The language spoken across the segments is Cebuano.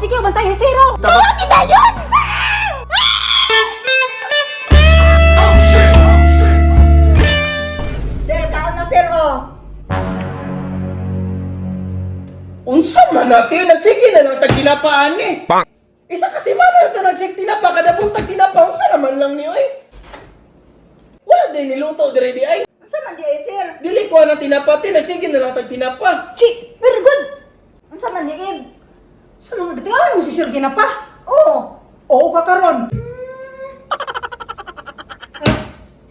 sige, bantay zero. Tawag kita yun! Sir, kaon na sir oh. Unsa man natin na sige na lang tag tinapaan eh. Isa kasi man na tag sig tinapa kada buntag tinapa unsa naman lang niyo eh. Wala din niluto dire di ay. Unsa man di ay sir? Dili ko na tinapa ti sige na lang tag tinapa. Chi, very good. Unsa man ni Ib? Sa mga gatian mo si Sir Ginapa. Oh. Oo ka karon.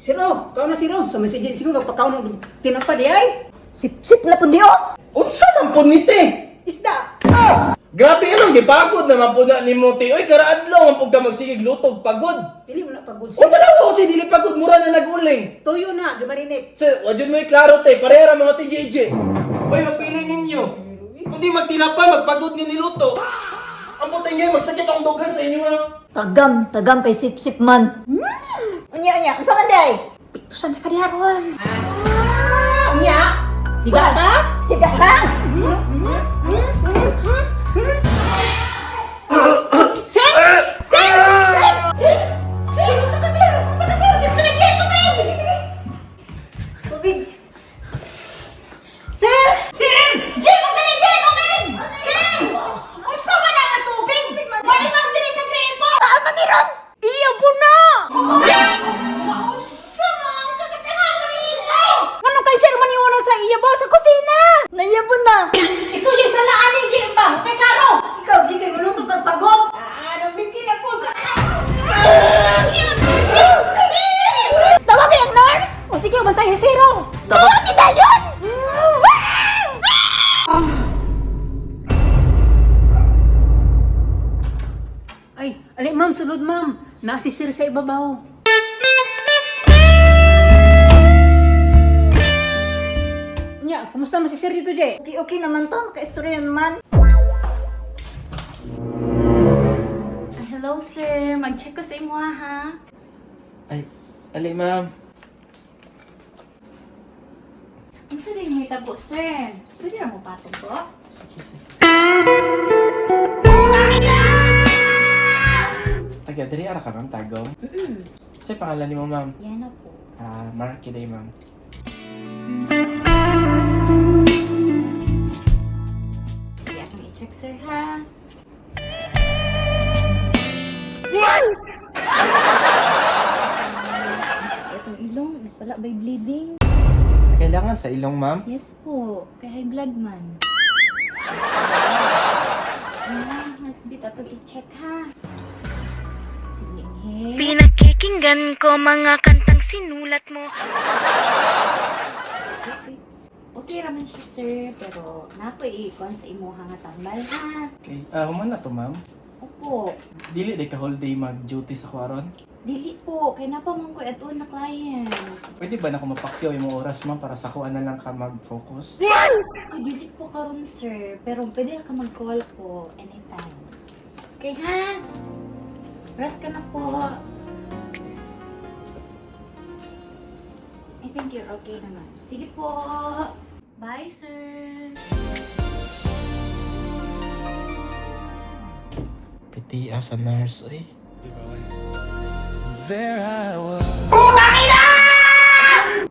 Sir, oh, kaon na sir, oh. Sa mga sige, siguro pagkaon ng tinapa di ay. Sip-sip na pud di oh. Unsa man pud ni te? Isda. Grabe anong gipagod naman pud na nimo te. Oy karaadlaw man pud ka magsigig lutog pagod. Dili mo na pagod. O tanaw ko si dili pagod mura na naguling. Tuyo na, gimarinate. Sir, wajud mo klaro te, parehara mga TJJ. Oy, mapili ninyo. Kung di magtinapa, magpagod ni niluto. Ang putay niyo, magsakit akong dughan sa inyo ha. Tagam, tagam kay sip-sip man. Unya unya, unsa man di ay? Piktusan sa kadiharon. Ah, unya. Siga ka? Siga ka. Sir! Sir! Sir! Sir! Sir! Unsa ka, sir? Unsa ka, sir? Sir, tubig, sir! Tubig! Tubig. Sir! Sir! Jim, ang dali, Jim! Tubig! Sir! Unsa man ang tubig? Wala man dili sa gripo! Saan man ni Ron? Iya po na! Unsa man kakatanga mo ni Ano kay sir maniwala sa iya ba sa kusina? Naiyabon na. Ikaw yung salaan ni Jim ba? Kay karo! Ikaw, sige, maluto kang pagod. Ah, nabigyan na po ka. Tawagin ang nurse! O sige, bantay zero. Tawag kita yun! Ay, ali ma'am, sulod ma'am. Nasi sir sa ibabaw. Nya, kumusta man si sir dito, Jay? Okay, okay naman to. Makaistorya naman. Hello sir, mag-check ko sa imo ha. Ay, ali ma'am. Unsa din mo itabo sir? Pwede ra mo patong ko? Sige, sige. Taga, diri ara ka ma'am, tagong. Sa pangalan nimo ma'am? Yan na po. Ah, Mark day ma'am. Sige, akong i-check sir ha. Itong ilong, wala ba'y bleeding? Kailangan sa ilong ma'am? Yes po, kay high blood man. Ah, heartbeat atong i-check ha. Sige, inhale. Pinakikinggan ko mga kantang sinulat mo. Okay. Okay raman siya sir, pero nakoy i-con sa imuha nga tambal ha. Okay, ah, human na to ma'am. Opo. Dili day ka whole day mag-duty sa kuaron. Dili po, kay napa man ko ato na client. Pwede ba na ako mapakyaw yung oras ma'am para sa kuan na lang ka mag-focus? Ay, dili po karon sir, pero pwede na ka mag-call po anytime. Okay ha? Rest ka na po. I think you're okay naman. Sige po. Bye, sir. Piti sa nurse eh. There I was.